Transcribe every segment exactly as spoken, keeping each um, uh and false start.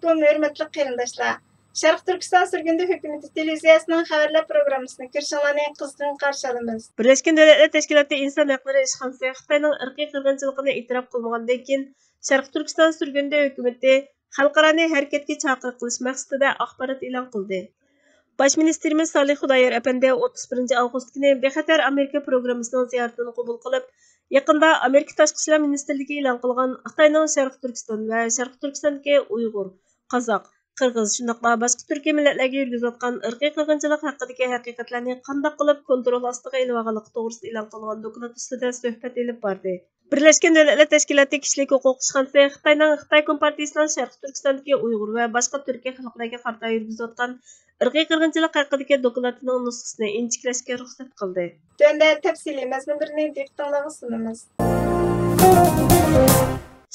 ھۆرمەتلىك قېرىنداشلار، شەرقىي تۈركىستان سۈرگۈندە ھۆكۈمىتى تېلېۋىزىيەسىنىڭ خەۋەرلەر پروگراممىسىنى كۆرۈشۈڭلارنى قىزغىن قارشى ئالىمىز. بىرلەشكەن دۆلەتلەر تەشكىلاتى ئىنسان ھەقلىرى ئىشخانىسى خىتاينىڭ ئىرقىي قىرغىنچىلىقىنى ئېتىراپ قىلمىغاندىن كېيىن، شەرقىي تۈركىستان سۈرگۈندە ھۆكۈمىتى خەلقئارانى ھەرىكەتكە چاقىرىق قىلىش مەقسىتىدە ئاخبارات ئېلان قىلدى. باش مىنىستىرىمىز سالىھ خۇدايار ئەپەندى ئوتتۇز بىرىنچى ئاۋغۇست كۈنى بىخەتەر ئامېرىكا پروگراممىسىنىڭ زىيارىتىنى قوبۇل قىلىپ، يېقىندا ئامېرىكا تاشقى ئىشلار مىنىستىرلىكى ئېلان قىلغان خىتاينىڭ شەرقىي تۈركىستان ۋە شەرقىي تۈركىستاندىكى ئۇيغۇر، قازاق، قىرغىز، شۇنداقلا باشقا تۈركىي مىللەتلەرگە يۈرگۈزۈۋاتقان ئىرقىي قىرغىنچىلىق ھەققىدىكى ھەقىقەتلەرنى قانداق قىلىپ كونترول ئاستىغا ئېلىۋالغانلىقى توغرىسىدا ئېلان قىلغان دوكلات ئۈستىدە سۆھبەت ئېلىپ باردى. بىرلەشكەن دۆلەتلەر تەشكىلاتى كىشىلىك ھوقۇق ئىشخانىسى خىتاينىڭ خىتاي كومپارتىيىسىنىڭ شەرقىي تۈركىستاندىكى ئۇيغۇر ۋە باشقا تۈركىي خەلقلەرگە قارىتا يۈرگۈزۈۋاتقان ئىرقىي قىرغىنچىلىق ھەققىدىكى دوكلاتىنىڭ نۇسخىسىنى ئىنچىكىلەشكە رۇخسەت قىلدى. تۆۋەندە تەپسىلىي مەزمۇنلىرىنى دىققىتىڭلارغا سۇنىمىز.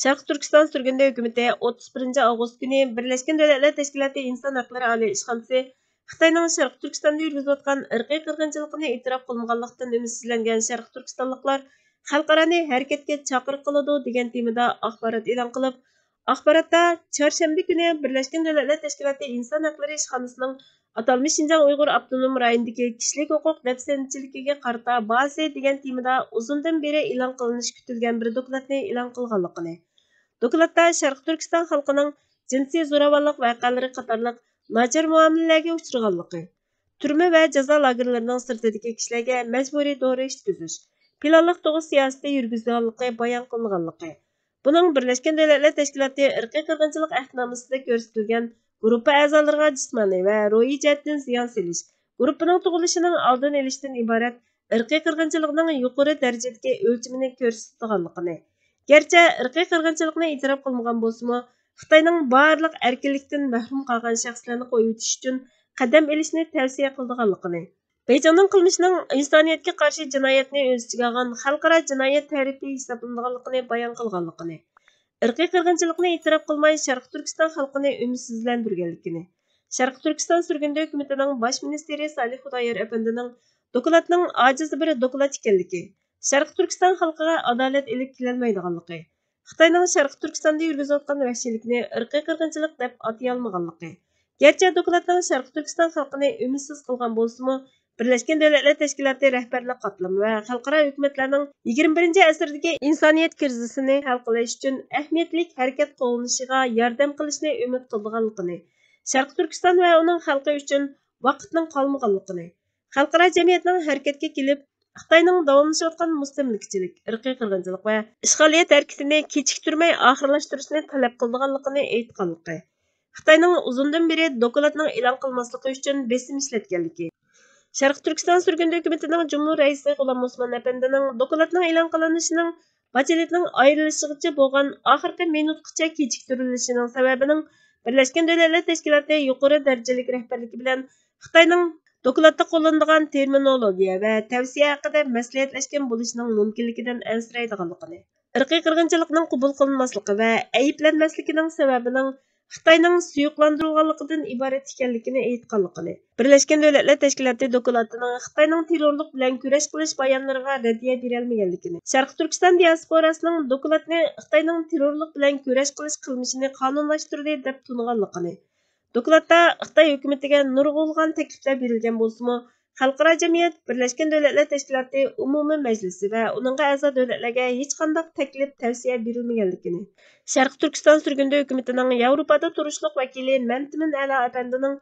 شەرقىي تۈركىستان سۈرگۈندە ھۆكۈمىتى ئوتتۇز بىرىنچى ئاۋغۇست كۈنى بىرلەشكەن دۆلەتلەر تەشكىلاتى ئىنسان ھەقلىرى ئالىي ئىشخانىسى خىتاينىڭ شەرقىي تۈركىستاندا يۈرگۈزۈۋاتقان ئىرقىي قىرغىنچىلىقىنى ئېتىراپ قىلمىغانلىقتىن ئۈمىدسىزلەنگەن شەرقىي تۈركىستانلىقلار خەلقئارانى ھەرىكەتكە چاقىرىق قىلىدۇ دېگەن تېمىدا ئاخبارات ئېلان قىلىپ، ئاخباراتتا چارشەنبە كۈنى بىرلەشكەن دۆلەتلەر تەشكىلاتى ئىنسان ھەقلىرى ئىشخانىسىنىڭ ئاتالمىش شىنجاڭ ئۇيغۇر ئاپتونوم رايونىدىكى كىشىلىك ھوقۇق دەپسەندىچىلىكىگە قارىتا بازى دېگەن تېمىدا ئۇزۇندىن بېرى ئېلان قىلىنىشى كۈتۈلگەن بىر دوكلاتنى ئېلان قىلغانلىقىنى، دوكلاتتا شەرقىي تۈركىستان خەلقىنىڭ جىنسىي زوراۋانلىق ۋەقەلىرى قاتارلىق ناچار مۇئامىلىلەرگە ئۇچرىغانلىقى، تۈرمە ۋە جازا لاگېرلىرىنىڭ سىرتىدىكى كىشىلەرگە مەجبۇرىي دورا ئىچكۈزۈش، پىلانلىق تۇغۇش سىياسىتى يۈرگۈزۈلگەنلىكى بايان قىلىنغانلىقى، بۇنىڭ بىرلەشكەن دۆلەتلەر تەشكىلاتى ئىرقىي قىرغىنچىلىق ئەھدىنامىسىدە كۆرسىتىلگەن گۇرۇپپا ئەزالىرىغا جىسمانىي ۋە روھىي جەھەتتىن زىيان سېلىش، گۇرۇپپىنىڭ تۇغۇلۇشىنىڭ ئالدىنى ئېلىشتىن ئىبارەت ئىرقىي قىرغىنچىلىقنىڭ يۇقىرى دەرىجىدىكى ئۆلچىمىنى كۆرسىتىدىغانلىقىنى، گەرچە ئىرقىي قىرغىنچىلىقنى ئېتىراپ قىلمىغان بولسىمۇ، خىتاينىڭ بارلىق ئەركىنلىكتىن مەھرۇم قالغان شەخسلەرنى قويۇۋېتىش ئۈچۈن قەدەم ئېلىشنى تەۋسىيە قىلىدىغانلىقىنى، بېيجىڭنىڭ قىلمىشىنىڭ ئىنسانىيەتكە قارشى جىنايەتنى ئۆز ئىچىگە ئالغان خەلقئارا جىنايەت تەرىپى ھېسابلىنىدىغانلىقىنى بايان قىلغانلىقىنى، ئىرقىي قىرغىنچىلىقنى ئېتىراپ قىلماي، شەرقىي تۈركىستان خەلقىنى ئۈمىدسىزلەندۈرگەنلىكىنى، شەرقىي تۈركىستان سۈرگۈندە ھۆكۈمىتىنىڭ باش مىنىستىرى سالىھ خۇدايار ئەپەندىنىڭ دوكلاتنىڭ ئاجىز بىر دوكلات ئىكەنلىكى، شەرقىي تۈركىستان خەلقىگە ئادالەت ئېلىپ كېلەلمەيدىغانلىقى، خىتاينىڭ شەرقىي تۈركىستاندا يۈرگۈزۈۋاتقان ۋەھشىيلىكىنى ئىرقىي قىرغىنچىلىق دەپ ئاتىيالمىغانلىقى، گەرچە دوكلاتنىڭ شەرقىي تۈركىستان خەلقىنى ئۈمىدسىز قىلغان بولسىمۇ، بىرلەشكەن دۆلەتلەر تەشكىلاتى رەھبەرلىك قاتلىمى ۋە خەلقئارا ھۆكۈمەتلەرنىڭ يىگىرمە بىرىنچى ئەسىردىكى ئىنسانىيەت كىرىزىسىنى ھەل قىلىش ئۈچۈن ئەھمىيەتلىك ھەرىكەت قوللىنىشىغا ياردەم قىلىشنى ئۈمىد قىلىدىغانلىقىنى، شەرقىي تۈركىستان ۋە ئۇنىڭ خەلقى ئۈچۈن ۋاقىتنىڭ قالمىغانلىقىنى، خەلقئارا جەمئىيەتنىڭ ھەرىكەتكە كېلىپ، خىتاينىڭ داۋاملىشىۋاتقان مۇستەملىكىچىلىك، ئىرقىي قىرغىنچىلىق ۋە ئىشغالىيەت ھەرىكىتىنى كېچىكتۈرمەي ئاخىرلاشتۇرۇشنى تەلەپ قىلىدىغانلىقىنى ئېيتقانلىقى، خىتاينىڭ ئۇزۇندىن بېرى دوكلاتنىڭ ئېلان قىلماسلىقى ئۈچۈن بېسىم ئىشلەتكەنلىكى، شەرقىي تۈركىستان سۈرگۈندە ھۆكۈمىتىنىڭ جۇمھۇر رەئىسى غۇلام ئوسمان ئەپەندىنىڭ دوكلاتنىڭ ئېلان قىلىنىشىنىڭ باچېلېتنىڭ ئايرىلىشىغىچە بولغان ئاخىرقى مىنۇتقىچە كېچىكتۈرۈلۈشىنىڭ سەۋەبىنىڭ بىرلەشكەن دۆلەتلەر تەشكىلاتى يۇقىرى دەرىجىلىك رەھبەرلىكى بىلەن خىتاينىڭ دوكلاتتا قوللىنىدىغان تېرمىنولوگىيە ۋە تەۋسىيە ھەققىدە مەسلىھەتلەشكەن بولۇشىنىڭ مۇمكىنلىكىدىن ئەنسىرەيدىغانلىقىنى، ئىرقىي قىرغىنچىلىقنىڭ قوبۇل قىلىنماسلىقى ۋە ئەيىبلەنمەسلىكىنىڭ سەۋەبىنىڭ خىتاينىڭ سۇيۇقلاندۇرۇلغانلىقىدىن ئىبارەت ئىكەنلىكىنى ئېيتقانلىقىنى، بىرلەشكەن دۆلەتلەر تەشكىلاتى دوكلاتىنىڭ خىتاينىڭ تېررورلۇق بىلەن كۈرەش قىلىش بايانلىرىغا رەددىيە بېرەلمىگەنلىكىنى، شەرقىي تۈركىستان دىياسپوراسىنىڭ دوكلاتنى خىتاينىڭ تېررورلۇق بىلەن كۈرەش قىلىش قىلمىشىنى قانۇنلاشتۇردى دەپ تونۇغانلىقىنى، دوكلاتتا خىتاي ھۆكۈمىتىگە نۇرغۇنلىغان تەكلىپلەر بېرىلگەن بولسىمۇ، خەلقئارا جەمئىيەت، بىرلەشكەن دۆلەتلەر تەشكىلاتى ئومۇمىي مەجلىسى ۋە ئۇنىڭغا ئەزا دۆلەتلەرگە ھېچقانداق تەكلىپ، تەۋسىيە بېرىلمىگەنلىكىنى، شەرقىي تۈركىستان سۈرگۈندە ھۆكۈمىتىنىڭ ياۋروپادا تۇرۇشلۇق ۋەكىلى مەمتىمىن ئەلا ئەپەندىنىڭ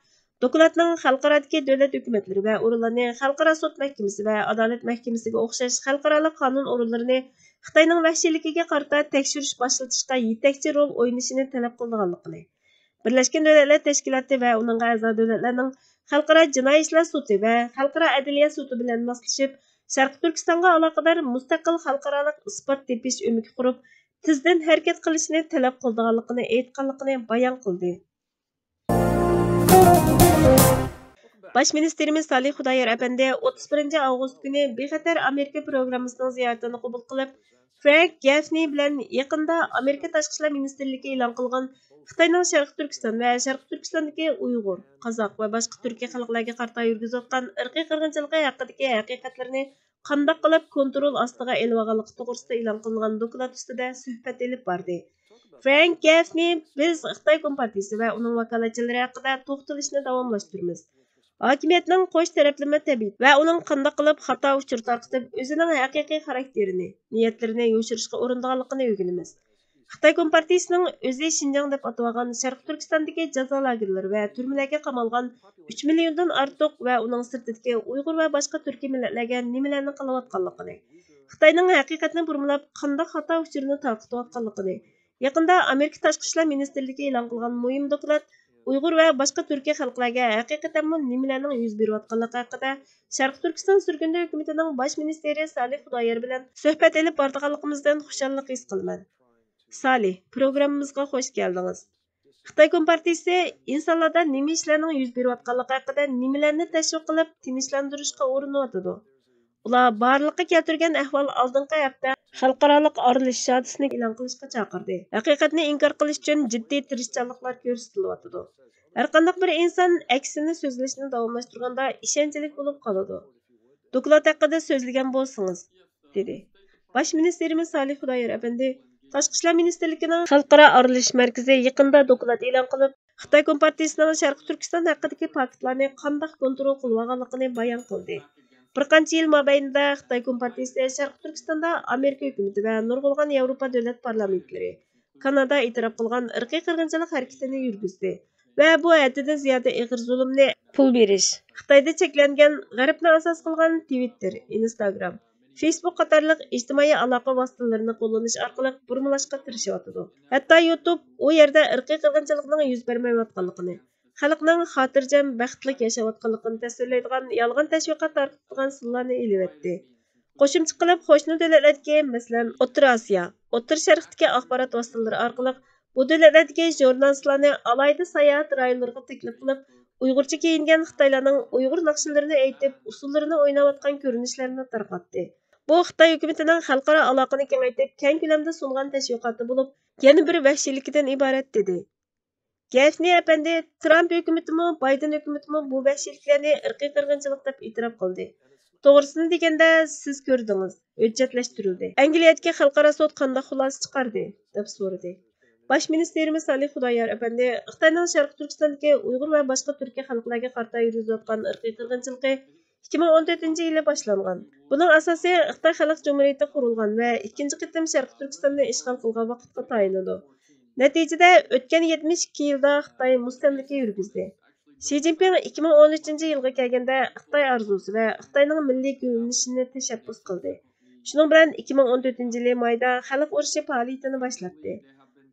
دوكلاتنىڭ خەلقئارادىكى دۆلەت ھۆكۈمەتلىرى ۋە ئورۇنلارنى، خەلقئارا سوت مەھكىمىسى ۋە ئادالەت مەھكىمىسىگە ئوخشاش خەلقئارالىق قانۇن ئورۇنلىرىنى خىتاينىڭ ۋەھشىيلىكىگە قارىتا تەكشۈرۈش باشلىتىشقا يېتەكچى رول ئوينىشىنى تەلەپ قىلىدىغانلىقىنى، بىرلەشكەن دۆلەتلەر تەشكىلاتى ۋە ئۇنىڭغا ئەزا دۆلەتلەرنىڭ خەلقئارا جىنايى ئىشلار سوتى ۋە خەلقئارا ئەدلىيە سوتى بىلەن ماسلىشىپ، شەرقىي تۈركىستانغا ئالاقىدار مۇستەقىل خەلقئارالىق ئىسپات تېپىش ئۆمىكى قۇرۇپ، تېزدىن ھەرىكەت قىلىشنى تەلەپ قىلىدىغانلىقىنى ئېيتقانلىقىنى بايان قىلدى. باش مىنىستىرىمىز سالىھ خۇدايار ئەپەندى ئوتتۇز بىرىنچى ئاۋغۇست كۈنى بىخەتەر ئامېرىكا پروگراممىسىنىڭ زىيارىتىنى قوبۇل قىلىپ، فرانك گەفنى بىلەن يېقىندا ئامېرىكا تاشقى ئىشلار مىنىستىرلىكى ئېلان قىلغان خىتاينىڭ شەرقىي تۈركىستان ۋە شەرقىي تۈركىستاندىكى ئۇيغۇر، قازاق ۋە باشقا تۈركىي خەلقلەرگە قارىتا يۈرگۈزۈۋاتقان ئىرقىي قىرغىنچىلىقى ھەققىدىكى ھەقىقەتلىرىنى قانداق قىلىپ كونترول ئاستىغا ئېلىۋالغانلىقى توغرىسىدا ئېلان قىلىنغان دوكلات ئۈستىدە سۆھبەت ئېلىپ باردى. فرانك گېفنى بىز خىتاي كومپارتىيىسى ۋە ئۇنىڭ ۋاكالەتچىلىرى ھەققىدە توختىلىشنى داۋاملاشتۇرىمىز. ھاكىمىيەتنىڭ قوش تەرەپلىمە تەبىئىتى ۋە ئۇنىڭ قانداق قىلىپ خاتا ئۇچۇر تارقىتىپ، ئۆزىنىڭ ھەقىقىي خاراكتېرىنى، نىيەتلىرىنى يوشۇرۇشقا ئۇرۇنىدىغانلىقىنى ئۆگىنىمىز. خىتاي كومپارتىيىسىنىڭ ئۆزى شىنجاڭ دەپ ئاتىۋالغان شەرقىي تۈركىستاندىكى جازا لاگېرلىرى ۋە تۈرمىلەرگە قامالغان ئۈچ مىليوندىن ئارتۇق ۋە ئۇنىڭ سىرتىدىكى ئۇيغۇر ۋە باشقا تۈركىي مىللەتلەرگە نېمىلەرنى قىلىۋاتقانلىقىنى، خىتاينىڭ ھەقىقەتنى بۇرمىلاپ قانداق خاتا ئۇچۇرنى تارقىتىۋاتقانلىقىنى، يېقىندا ئامېرىكا تاشقى ئىشلار مىنىستىرلىكى ئېلان قىلغان مۇھىم دوكلات ئۇيغۇر ۋە باشقا تۈركىي خەلقلەرگە ھەقىقەتەنمۇ نېمىلەرنىڭ يۈز بېرىۋاتقانلىقى ھەققىدە شەرقىي تۈركىستان سۈرگۈندە ھۆكۈمىتىنىڭ باش مىنىستىرى سالىھ خۇدايار بىلەن سۆھبەت ئېلىپ بارىدىغانلىقىمىزدىن خۇشاللىق ھېس قىلىمەن. سالىھ، پروگراممىمىزغا خوش كەلدىڭىز. خىتاي كومپارتىيىسى ئىنسانلاردا نېمە ئىشلارنىڭ يۈز بېرىۋاتقانلىقى ھەققىدە نېمىلەرنى تەشۋىق قىلىپ، تىنچلاندۇرۇشقا ئۇرۇنۇۋاتىدۇ؟ ئۇلار بارلىققا كەلتۈرگەن ئەھۋال ئالدىنقى ھەپتە خەلقئارالىق ئارىلىشىش ھادىسىسىنى ئېلان قىلىشقا چاقىردى. ھەقىقەتنى ئىنكار قىلىش ئۈچۈن جىددىي تىرىشچانلىقلار كۆرسىتىلىۋاتىدۇ. ھەرقانداق بىر ئىنسان ئەكسىنى سۆزلىشىنى داۋاملاشتۇرغاندا ئىشەنچلىك بولۇپ قالىدۇ. دوكلات ھەققىدە سۆزلىگەن بولسىڭىز، دېدى. باش مىنىستىرىمىز سالىھ خۇدايار ئەپەندى تاشقى ئىشلار مىنىستىرلىكىنىڭ خەلقئارا ئارىلىشىش مەركىزى يېقىندا دوكلات ئېلان قىلىپ، خىتاي كومپارتىيىسىنىڭ شەرقىي تۈركىستان ھەققىدىكى پاكىتلارنى قانداق كونترول قىلىۋالغانلىقىنى بايان قىلدى. بىر قانچە يىل مابەينىدە خىتاي كومپارتىيىسى شەرقىي تۈركىستاندا ئامېرىكا ھۆكۈمىتى ۋە نۇرغۇنلىغان ياۋروپا دۆلەت پارلامېنتلىرى، كانادا ئېتىراپ قىلغان ئىرقىي قىرغىنچىلىق ھەرىكىتىنى يۈرگۈزدى ۋە بۇ ھەددىدىن زىيادە ئېغىر زۇلۇمنى، پۇل بېرىش، خىتايدا چەكلەنگەن، غەربنى ئاساس قىلغان تىۋىتتېر، ئىنستاگرام، فېيسبۇك قاتارلىق ئىجتىمائىي ئالاقە ۋاسىتىلىرىنى قوللىنىش ئارقىلىق بۇرمىلاشقا تىرىشىۋاتىدۇ. ھەتتا يۇتۇب ئۇ يەردە ئىرقىي قىرغىنچىلىقنىڭ يۈز بەرمەيۋاتقانلىقىنى، خەلقنىڭ خاتىرجەم، بەختلىك ياشاۋاتقانلىقىنى تەسۋىرلەيدىغان يالغان تەشۋىقات تارقىتىدىغان سىنلارنى ئېلىۋەتتى. قوشۇمچە قىلىپ، قوشنا دۆلەتلەردىكى، مەسىلەن، ئوتتۇرا ئاسىيا، ئوتتۇرا شەرقتىكى ئاخبارات ۋاسىتىلىرى ئارقىلىق بۇ دۆلەتلەردىكى ژۇرنالىستلارنى ئالاھىدە ساياھەت رايونلىرىغا تەكلىپ قىلىپ، ئۇيغۇرچە كىيىنگەن خىتايلارنىڭ ئۇيغۇر ناخشىلىرىنى ئېيتىپ، ئۇسسۇللىرىنى ئويناۋاتقان كۆرۈنۈشلەرنى تارقاتتى. بۇ خىتاي ھۆكۈمىتىنىڭ خەلقئارا ئالاقىنى كېڭەيتىپ، كەڭ كۆلەمدە سۇنغان تەشۋىقاتى بولۇپ، يەنە بىر ۋەھشىيلىكىدىن ئىبارەت، دېدى. گېفنى ئەپەندى، ترامپ ھۆكۈمىتىمۇ، بايدېن ھۆكۈمىتىمۇ بۇ ۋەھشىيلىكلەرنى ئىرقىي قىرغىنچىلىق دەپ ئېتىراپ قىلدى. توغرىسىنى دېگەندە، سىز كۆردىڭىز، ھۆججەتلەشتۈرۈلدى. ئەنگلىيەدىكى خەلقئارا سوت قانداق خۇلاسە چىقاردى؟ دەپ سورىدى. باش مىنىستىرىمىز سالىھ خۇدايار ئەپەندى خىتاينىڭ شەرقىي تۈركىستاندىكى ئۇيغۇر ۋە باشقا تۈركىي خەلقلەرگە قارىتا يۈرگۈزۈۋاتقان ئىرقىي قىرغىنچىلىقى ئىككى مىڭ ئون تۆتىنچى يىلى باشلانغان. بۇنىڭ ئاساسى خىتاي خەلق جۇمھۇرىيىتى قۇرۇلغان ۋە ئىككىنچى قېتىم شەرقىي تۈركىستاننى ئىشغال قىلغان ۋاقىتقا تايىنىدۇ. نەتىجىدە، ئۆتكەن يەتمىش ئىككى يىلدا خىتاي مۇستەملىكە يۈرگۈزدى. شى جىنپىڭ ئىككى مىڭ ئون ئۈچىنچى يىلغا كەلگەندە خىتاي ئارزۇسى ۋە خىتاينىڭ مىللىي گۈللىنىشىنى تەشەببۇس قىلدى. شۇنىڭ بىلەن ئىككى مىڭ ئون تۆتىنچى يىلى مايدا خەلق ئۇرۇشى پائالىيىتىنى باشلاتتى.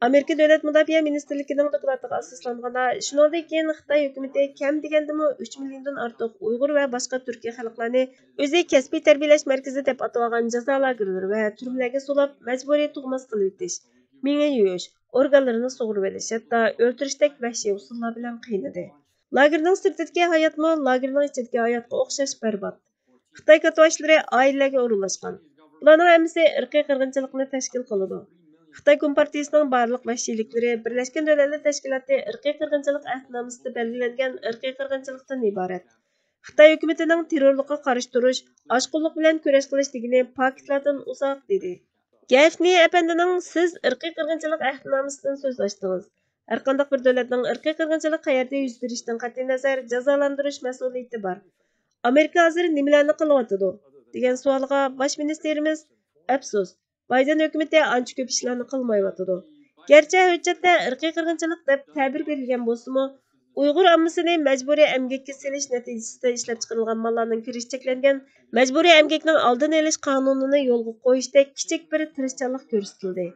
ئامېرىكا دۆلەت مۇداپىئە مىنىستىرلىكىنىڭ دوكلاتىغا ئاساسلانغاندا، شۇنىڭدىن كېيىن خىتاي ھۆكۈمىتى كەم دېگەندىمۇ ئۈچ مىليوندىن ئارتۇق ئۇيغۇر ۋە باشقا تۈركىي خەلقلەرنى ئۆزى كەسپىي تەربىيەلەش مەركىزى دەپ ئاتىۋالغان جازا لاگېرلىرى ۋە تۈرمىلەرگە سولاپ، مەجبۇرىي تۇغماس قىلىۋېتىش، مېڭە يۇيۇش، ئورگانلىرىنى سۇغۇرۇۋېلىش، ھەتتا ئۆلتۈرۈشتەك ۋەھشىي ئۇسۇللار بىلەن قىينىدى. لاگېرنىڭ سىرتىدىكى ھاياتمۇ لاگېرنىڭ ئىچىدىكى ھاياتقا ئوخشاش بەربات. خىتاي كاتتىباشلىرى ئائىلىلەرگە ئورۇنلاشقان. بۇلارنىڭ ھەممىسى ئىرقىي قىرغىنچىلىقنى تەشكىل قىلىدۇ. خىتاي كومپارتىيىسىنىڭ بارلىق ۋەھشىيلىكلىرى بىرلەشكەن دۆلەتلەر تەشكىلاتى ئىرقىي قىرغىنچىلىق ئەھدىنامىسىدا بەلگىلەنگەن ئىرقىي قىرغىنچىلىقتىن ئىبارەت. خىتاي ھۆكۈمىتىنىڭ تېررورلۇققا قارشى تۇرۇش، ئاچقۇنلۇق بىلەن كۈرەش قىلىش دېگىنى پاكىتلاردىن ئۇزاق، دېدى. گېفنى ئەپەندىنىڭ سىز ئىرقىي قىرغىنچىلىق ئەھدىنامىسىدىن سۆز ئاچتىڭىز. ھەرقانداق بىر دۆلەتنىڭ ئىرقىي قىرغىنچىلىق قەيەردە يۈز بېرىشىدىن قەتئىينەزەر جازالاندۇرۇش مەسئۇلىيىتى بار. ئامېرىكا ھازىر نېمىلەرنى قىلىۋاتىدۇ؟ دېگەن سوئالغا باش مىنىستىرىمىز، ئەپسۇس، بايدېن ھۆكۈمىتى ئانچە كۆپ ئىشلارنى قىلمايۋاتىدۇ. گەرچە ھۆججەتتە ئىرقىي قىرغىنچىلىق دەپ تەبىر بېرىلگەن بولسىمۇ، ئۇيغۇر ئاممىسىنى مەجبۇرىي ئەمگەككە سېلىش نەتىجىسىدە ئىشلەپچىقىرىلغان ماللارنىڭ كىرىشى چەكلەنگەن مەجبۇرىي ئەمگەكنىڭ ئالدىنى ئېلىش قانۇنىنى يولغا قويۇشتەك كىچىك بىر تىرىشچانلىق كۆرسىتىلدى.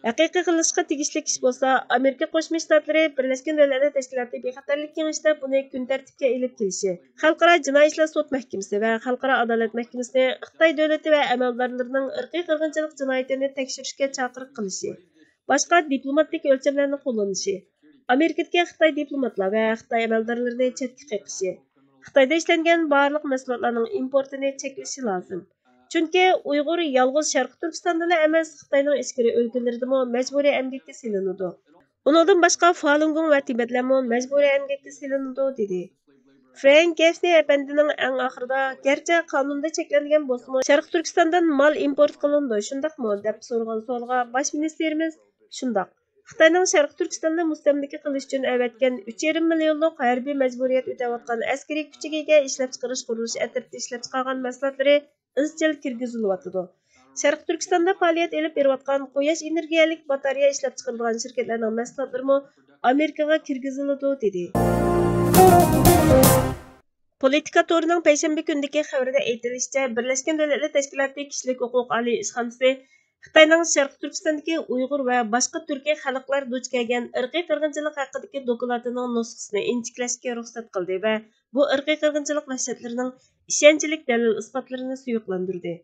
ھەقىقىي قىلىشقا تېگىشلىك ئىش بولسا، ئامېرىكا قوشما شتاتلىرى بىرلەشكەن دۆلەتلەر تەشكىلاتى بىخەتەرلىك كېڭىشىدە بۇنى كۈن تەرتىپكە ئېلىپ كېلىشى، خەلقئارا جىنايى ئىشلار سوت مەھكىمىسى ۋە خەلقئارا ئادالەت مەھكىمىسىنى خىتاي دۆلىتى ۋە ئەمەلدارلىرىنىڭ ئىرقىي قىرغىنچىلىق جىنايىتىنى تەكشۈرۈشكە چاقىرىق قىلىشى، باشقا دىپلوماتىك ئۆلچەملەرنى قوللىنىشى، ئامېرىكىدىكى خىتاي دىپلوماتلار ۋە خىتاي ئەمەلدارلىرىنى چەتكە قېقىشى، خىتايدا ئىشلەنگەن بارلىق مەھسۇلاتلارنىڭ ئىمپورتىنى چەكلىشى لازىم. چۈنكى ئۇيغۇر يالغۇز شەرقىي تۈركىستاندىلا ئەمەس، خىتاينىڭ ئىچكىرى ئۆلكىلىرىدىمۇ مەجبۇرىي ئەمگەككە سېلىنىدۇ. ئۇنىڭدىن باشقا فالۇنگوڭ ۋە تىبەتلەرمۇ مەجبۇرىي ئەمگەككە سېلىنىدۇ، دېدى. فرانك گېفنى ئەپەندىنىڭ ئەڭ ئاخىرىدا، گەرچە قانۇندا چەكلەنگەن بولسىمۇ، شەرقىي تۈركىستاندىن مال ئىمپورت قىلىنىدۇ، شۇنداقمۇ؟ دەپ سورىغان سوئالغا باش مىنىستىرىمىز، شۇنداق. خىتاينىڭ شەرقىي تۈركىستاننى مۇستەملىكە قىلىش ئۈچۈن ئەۋەتكەن ئۈچ يېرىم مىليونلۇق ھەربىي مەجبۇرىيەت ئۆتەۋاتقان ئەسكىرىي كۈچىگە ئىگە ئىشلەپچىقىرىش قۇرۇلۇش ئەترىتى ئىشلەپچىقارغان مەھسۇلاتلىرى ئىزچىل كىرگۈزۈلۈۋاتىدۇ. شەرقىي تۈركىستاندا پائالىيەت ئېلىپ بېرىۋاتقان قۇياش ئېنېرگىيەلىك باتارېيە ئىشلەپچىقىرىدىغان شىركەتلەرنىڭ مەھسۇلاتلىرىمۇ ئامېرىكىغا كىرگۈزۈلىدۇ، دېدى. پولىتىكا تورىنىڭ پەيشەنبە كۈنىدىكى خەۋىرىدە ئېيتىلىشىچە، بىرلەشكەن دۆلەتلەر تەشكىلاتى كىشىلىك ھوقۇق ئالىي ئىشخانىسى خىتاينىڭ شەرقىي تۈركىستاندىكى ئۇيغۇر ۋە باشقا تۈركىي خەلقلەر دۇچ كەلگەن ئىرقىي قىرغىنچىلىق ھەققىدىكى دوكلاتىنىڭ نۇسخىسىنى ئىنچىكىلەشكە رۇخسەت قىلدى ۋە بۇ ئىرقىي قىرغىنچىلىق ۋەھشەتلىرىنىڭ ئىشەنچلىك دەلىل-ئىسپاتلىرىنى سۇيۇقلاندۇردى.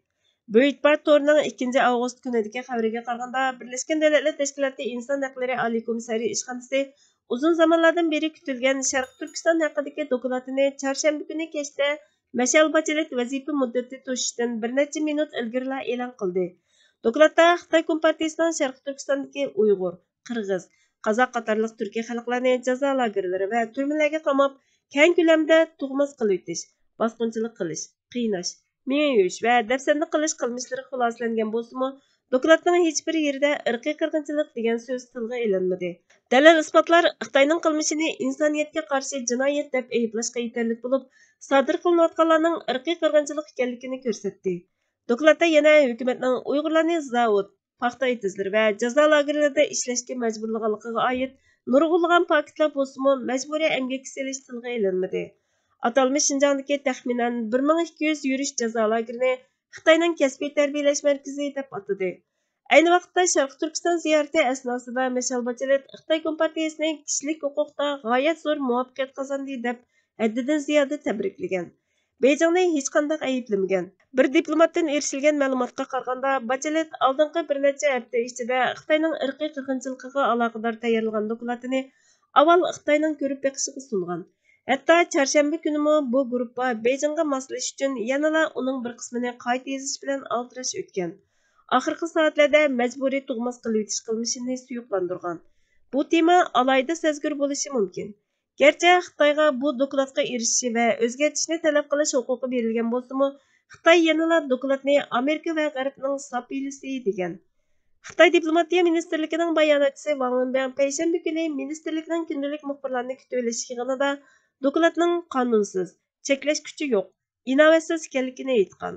بىرېيتبارت تورىنىڭ ئىككىنچى ئاۋغۇست كۈنىدىكى خەۋىرىگە قارىغاندا، بىرلەشكەن دۆلەتلەر تەشكىلاتى ئىنسان ھەقلىرى ئالىي كومىسسارى ئىشخانىسى ئۇزۇن زامانلاردىن بېرى كۈتۈلگەن شەرقىي تۈركىستان ھەققىدىكى دوكلاتىنى چارشەنبە كۈنى كەچتە مەشئەل باچېلېت ۋەزىپە مۇددىتى توشۇشتىن بىر نەچچە مىنۇت ئىلگىرىلا ئېلان قىلدى. دوكلاتتا خىتاي كومپارتىيىسىنىڭ شەرقىي تۈركىستاندىكى ئۇيغۇر، قىرغىز، قازاق قاتارلىق تۈركىي خەلقلەرنى جازا لاگېرلىرى ۋە تۈرمىلەرگە قاماپ، كەڭ كۆلەمدە تۇغماس قىلىۋېتىش، باسقۇنچىلىق قىلىش، قىيناش، مېڭە يۇيۇش ۋە دەپسەندە قىلىش قىلمىشلىرى خۇلاسىلەنگەن بولسىمۇ، دوكلاتنىڭ ھېچبىر يېرىدە ئىرقىي قىرغىنچىلىق دېگەن سۆز تىلغا ئېلىنمىدى. دەلىل-ئىسپاتلار خىتاينىڭ قىلمىشىنى ئىنسانىيەتكە قارشى جىنايەت دەپ ئەيىبلەشكە يېتەرلىك بولۇپ، سادىر قىلىنىۋاتقانلارنىڭ ئىرقىي قىرغىنچىلىق ئىكەنلىكىنى كۆرسەتتى. دوكلاتتا يەنە ھۆكۈمەتنىڭ ئۇيغۇرلارنى زاۋۇت، پاختا ئېتىزلىرى ۋە جازا لاگېرلىرىدا ئىشلەشكە مەجبۇرلىغانلىقىغا ئائىت نۇرغۇنلىغان پاكىتلار بولسىمۇ، مەجبۇرىي ئەمگەككە سېلىش تىلغا ئېلىنمىدى. ئاتالمىش شىنجاڭدىكى تەخمىنەن بىر مىڭ ئىككى يۈز يۈرۈش جازا لاگېرىنى خىتاينىڭ كەسپىي تەربىيەلەش مەركىزى دەپ ئاتىدى. ئەينى ۋاقىتتا شەرقىي تۈركىستان زىيارىتى ئەسناسىدا مىشېل باچېلېت خىتاي كومپارتىيەسىنى كىشىلىك ھوقۇقتا غايەت زور مۇۋەپپەقىيەت قازاندى دەپ ھەددىدىن زىيادە تەبرىكلىگەن. بېيجىڭنى ھېچقانداق ئەيىبلىمىگەن. بىر دىپلوماتتىن ئېرىشىلگەن مەلۇماتقا قارىغاندا، باچېلېت ئالدىنقى بىر نەچچە ھەپتە ئىچىدە خىتاينىڭ ئىرقىي قىرغىنچىلىقىغا ئالاقىدار تەييارلىغان دوكلاتىنى ئاۋۋال خىتاينىڭ كۆرۈپ بېقىشىغا سۇنغان. ھەتتا چارشەنبە كۈنىمۇ بۇ گۇرۇپپا بېيجىڭغا ماسلىشىش ئۈچۈن يەنىلا ئۇنىڭ بىر قىسمىنى قايتا يېزىش بىلەن ئالدىراش ئۆتكەن. ئاخىرقى سائەتلەردە مەجبۇرىي تۇغماس قىلىۋېتىش قىلمىشىنى سۇيۇقلاندۇرغان. بۇ تېما ئالاھىدە سەزگۈر بولۇشى مۇمكىن. گەرچە خىتايغا بۇ دوكلاتقا ئېرىشىشى ۋە ئۆزگەرتىشنى تەلەپ قىلىش ھوقۇقى بېرىلگەن بولسىمۇ، خىتاي يەنىلا دوكلاتنى ئامېرىكا ۋە غەربنىڭ ساپ ھىيلىسى دېگەن. خىتاي دىپلوماتىيە مىنىستىرلىكىنىڭ باياناتچىسى ۋاڭ ۋېنبياڭ پەيشەنبە كۈنى مىنىستىرلىكنىڭ كۈندىلىك مۇخبىرلارنى كۈتۈۋېلىش يىغىنىدا دوكلاتنىڭ قانۇنسىز، چەكلەش كۈچى يوق، ئىناۋەتسىز ئىكەنلىكىنى ئېيتقان.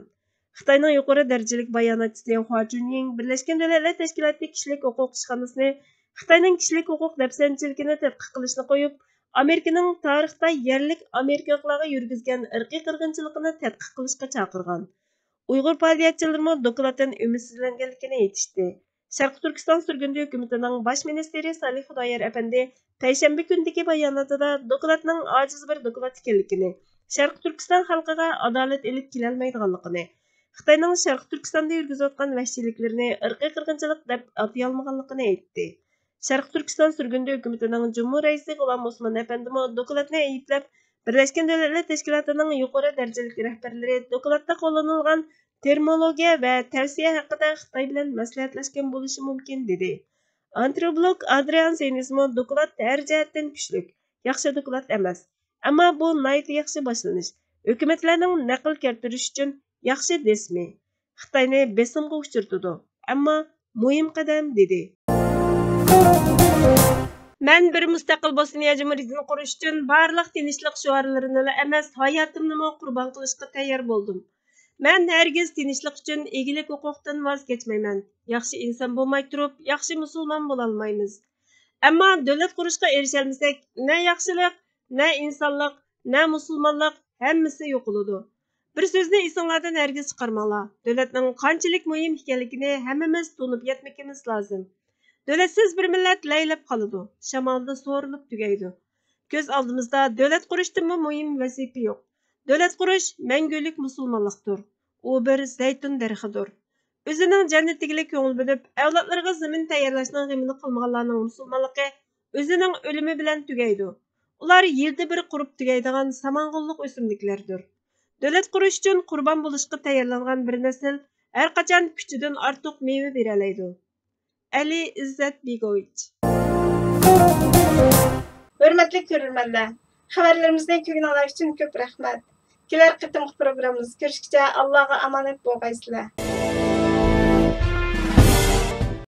خىتاينىڭ يۇقىرى دەرىجىلىك باياناتچىسى خۇا جۈنيىڭ بىرلەشكەن دۆلەتلەر تەشكىلاتى كىشىلىك ھوقۇق ئىشخانىسىنى خىتاينىڭ كىشىلىك ھوقۇق دەپسەندىچىلىكىنى تەتقىق قىلىشنى قويۇپ، ئامېرىكىنىڭ تارىختا يەرلىك ئامېرىكىلىقلارغا يۈرگۈزگەن ئىرقىي قىرغىنچىلىقىنى تەتقىق قىلىشقا چاقىرغان. ئۇيغۇر پائالىيەتچىلىرىمۇ دوكلاتتىن ئۈمىدسىزلەنگەنلىكىنى ئېيتىشتى. شەرقىي تۈركىستان سۈرگۈندە ھۆكۈمىتىنىڭ باش مىنىستىرى سالىھ خۇدايار ئەپەندى پەيشەنبە كۈنىدىكى باياناتىدا دوكلاتنىڭ ئاجىز بىر دوكلات ئىكەنلىكىنى، شەرقىي تۈركىستان خەلقىگە ئادالەت ئېلىپ كېلەلمەيدىغانلىقىنى، خىتاينىڭ شەرقىي تۈركىستاندا يۈرگۈزۈۋاتقان ۋەھشىيلىكلىرىنى ئىرقىي قىرغىنچىلىق دەپ ئاتىيالمىغانلىقىنى ئېيتتى. شەرقىي تۈركىستان سۈرگۈندە ھۆكۈمىتىنىڭ جۇمھۇر رەئىسى غۇلام ئوسمان ئەپەندىمۇ دوكلاتنى ئەيىبلەپ، بىرلەشكەن دۆلەتلەر تەشكىلاتىنىڭ يۇقىرى دەرىجىلىك رەھبەرلىرى دوكلاتتا قوللىنىلغان تېرمىنولوگىيە ۋە تەۋسىيە ھەققىدە خىتاي بىلەن مەسلىھەتلەشكەن بولۇشى مۇمكىن، دېدى. ئاندرېي بلوك ئادرىئان زېنىسمۇ دوكلات ھەر جەھەتتىن كۈچلۈك، ياخشى دوكلات ئەمەس. ئەمما بۇ ناھايىتى ياخشى باشلىنىش. ھۆكۈمەتلەرنىڭ نەقىل كەلتۈرۈش ئۈچۈن ياخشى دېسمى. خىتاينى بېسىمغا ئۇچرىتىدۇ، ئەمما مۇھىم قەدەم، دېدى. مەن بىر مۇستەقىل بوسنىيە جۇمھۇرىيىتىنى قۇرۇش ئۈچۈن بارلىق تىنچلىق شوئارلىرىنىلا ئەمەس، ھاياتىمنىمۇ قۇربان قىلىشقا تەييار بولدۇم. مەن ھەرگىز تىنچلىق ئۈچۈن ئىگىلىك ھوقۇقتىن ۋاز كەچمەيمەن. ياخشى ئىنسان بولماي تۇرۇپ، ياخشى مۇسۇلمان بولالمايمىز. ئەمما دۆلەت قۇرۇشقا ئېرىشەلمىسەك، نە ياخشىلىق، نە ئىنسانلىق، نە مۇسۇلمانلىق، ھەممىسى يوقىلىدۇ. بىر سۆزنى ئېسىڭلاردىن ھەرگىز چىقارماڭلار. دۆلەتنىڭ قانچىلىك مۇھىم ئىكەنلىكىنى ھەممىمىز تونۇپ يەتمىكىمىز لازىم. دۆلەتسىز بىر مىللەت لەيلەپ قالىدۇ، شامالدا سورۇلۇپ تۈگەيدۇ. كۆز ئالدىمىزدا دۆلەت قۇرۇشتىنمۇ مۇھىم ۋەزىپە يوق. دۆلەت قۇرۇش مەڭگۈلۈك مۇسۇلمانلىقتۇر. ئۇ بىر زەيتۇن دەرىخىدۇر. ئۆزىنىڭ جەننىتىگىلىك كۆڭۈل بۆلۈپ، ئەۋلادلىرىغا زېمىن تەييارلاشنىڭ غېمىنى قىلمىغانلارنىڭ مۇسۇلمانلىقى ئۆزىنىڭ ئۆلۈمى بىلەن تۈگەيدۇ. ئۇلار يىلدا بىر قۇرۇپ تۈگەيدىغان سامان غوللۇق ئۆسۈملۈكلەردۇر. دۆلەت قۇرۇش ئۈچۈن قۇربان بولۇشقا تەييارلانغان بىر نەسىل ھەرقاچان كۈچىدىن ئارتۇق مېۋە بېرەلەيدۇ. ئەلى ئىززەت بېگوۋىچ. ھۆرمەتلىك كۆرۈرمەنلەر، خەۋەرلىرىمىزنى كۆرگىنىڭلار ئۈچۈن كۆپ رەھمەت. كېلەر قېتىمقى پروگراممىمىزدا كۆرۈشكىچە ئاللاغا ئامانەت بولغايسىلەر.